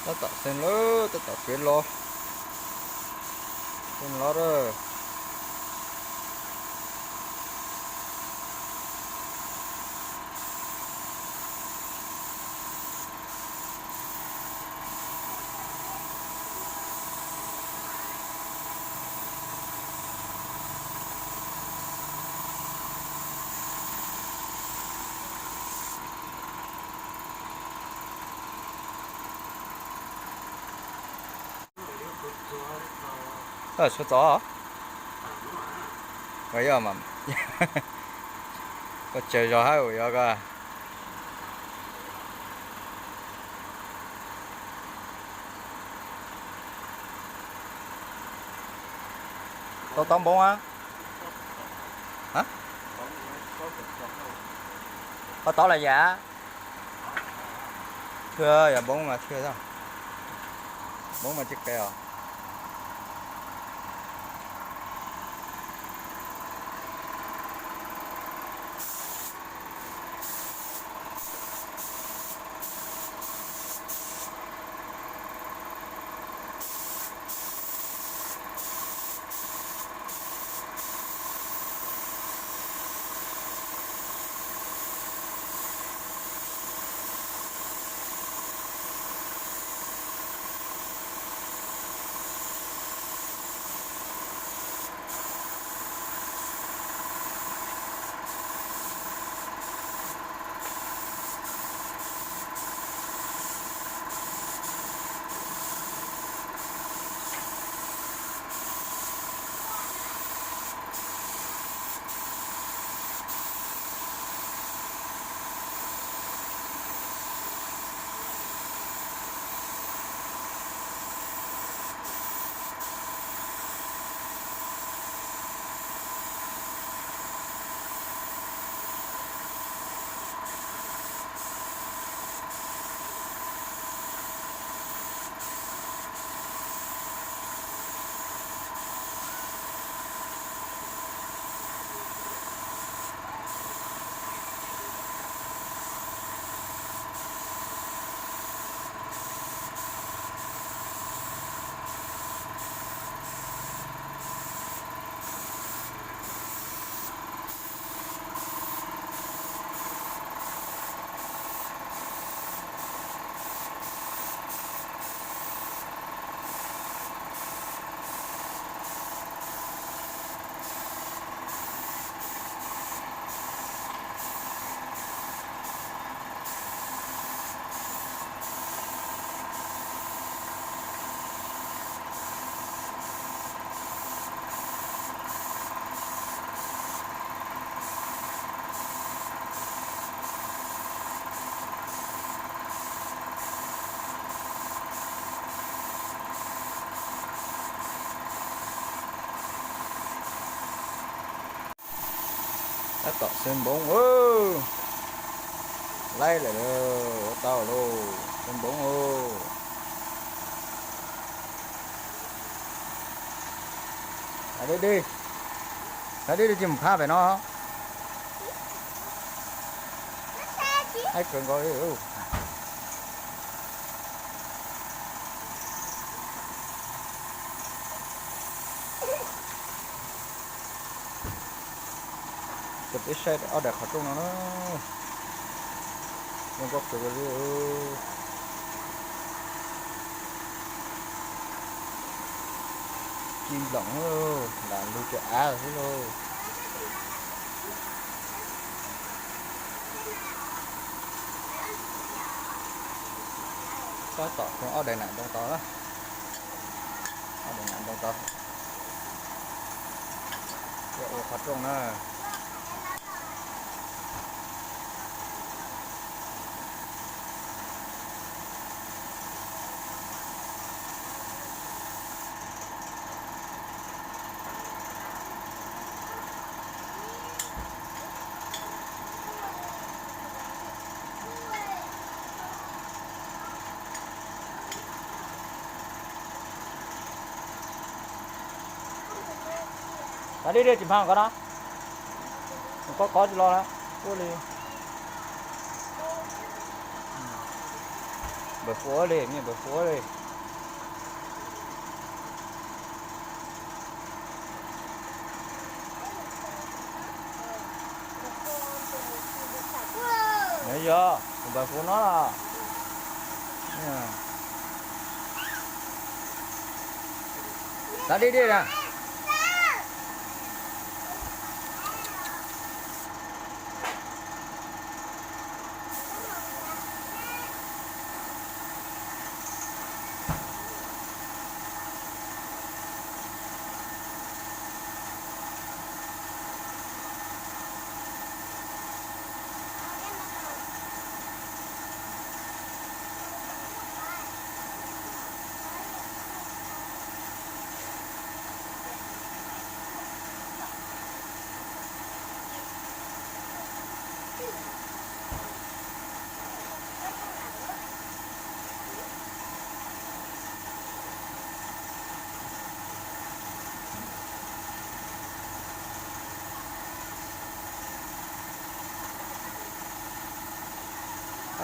Tab tom xeem lawm, tab tom kev los, xeem los lawm. Tshuav txov, koj tsawg zog hab yog ko. Tau tau npoo a? Tau tau las yam. Thwj yog npoo mas thwj, npoo mas tsis qev os. Tab tom xwb npoob, laib lawm, ua tau lauj, xwb npoob. Dib dib, dib dib, cia mus phab pem no. Haib kawg nkaus li. Coj peb saib ob daim qhov rooj no na. Zoo nkauj kawg li. Ci nploom, lam lug cov av xwb lauj. Tab tom ob daim nam ntoo tod, ob daim nam ntoo tod. Ua qhov rooj na. Dib dib, tsis phaj ko na. Kob kob tsis los na. Ua li. Npawg Fuab li, npawg Fuab li. Yog, npawg Fuab no los. Tab dib dib na.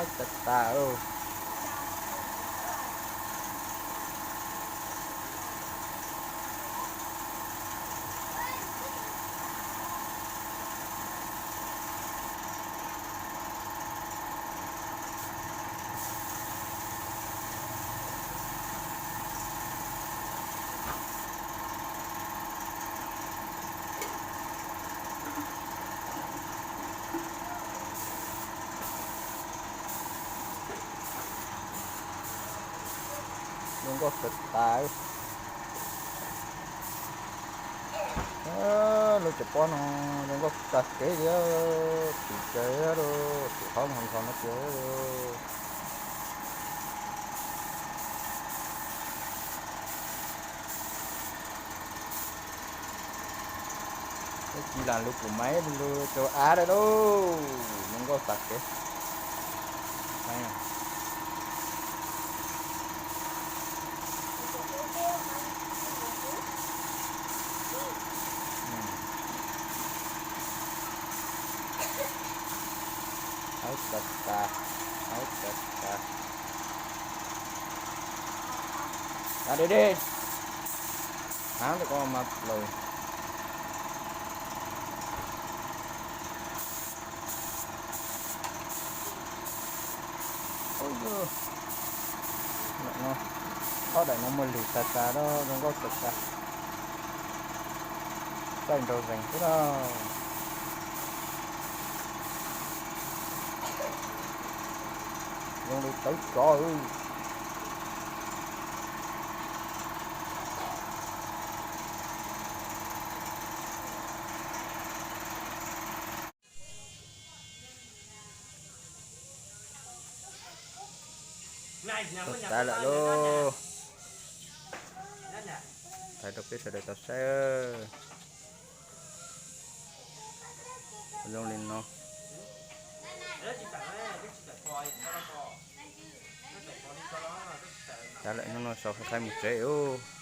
Haib tas tas. Zoo nkauj tas tas. Lub cov pob no zoo nkauj tag kev li, tsis tsaws li, tsis qhov nqhos nqhos no tiag. Peb ci lam lug pum maiv lug rau av lawm lauj, zoo nkauj tas kev. Haib tas tas, haib tas tas. Dib dib, hab ntawm ko mas plaws. Ob daim no muaj lwg tas tas, zoo nkauj tas tas. Txaij nraug zeeg xwb na. Zoo li tawv tsov. Tau tas lawm lauj. Thaij rau peb sawv daws tau saib. Zoo li no. Tag lawm, hnub no sawv qhaib qhaib mus tsev ub.